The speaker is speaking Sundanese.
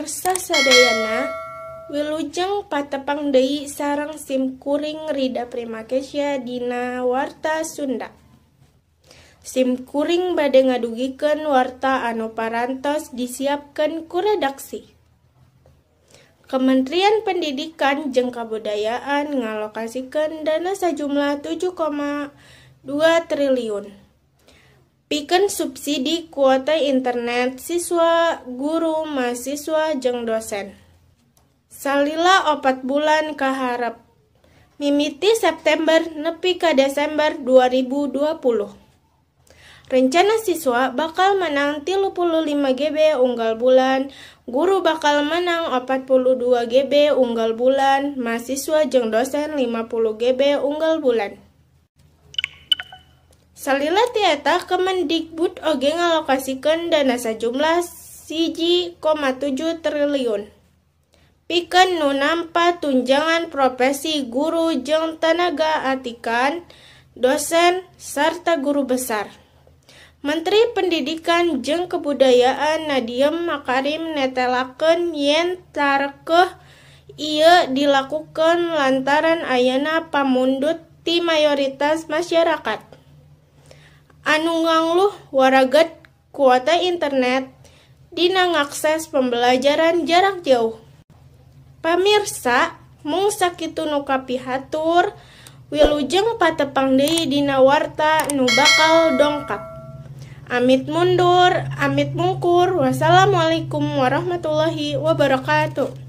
Pamirsa sadayana, wilujeng patepang deui sareng sim kuring Rida Prima Kesya dina Warta Sunda. Sim kuring bade ngadugikeun warta anu parantos disiapkeun ku redaksi. Kementerian Pendidikan jeung Kabudayaan ngalokasikeun dana sajumlah 7,2 triliun pikeun subsidi kuota internet siswa, guru, mahasiswa jeung dosen salila 4 bulan kaharep, mimiti September nepi ka Desember 2020. Rencana siswa bakal menang 35 GB unggal bulan, guru bakal menang 42 GB unggal bulan, mahasiswa jeung dosen 50 GB unggal bulan. Salila ti eta, Kemendikbud oge ngalokasikeun dana sajumlah 1,7 triliun pikeun nu nampa tunjangan profesi guru jeung tanaga atikan, dosen, sarta guru besar. Menteri Pendidikan jeung Kebudayaan Nadiem Makarim netelakeun yen tarekeuh ieu dilakukeun lantaran ayana pamundut ti mayoritas masyarakat anu ngangluh waraged kuota internet dina ngakses pembelajaran jarak jauh. Pamirsa, mung sakitu nu kapihatur, wilujeng patepang deui dina warta nu bakal dongkap. Amit mundur, amit mungkur. Wassalamualaikum warahmatullahi wabarakatuh.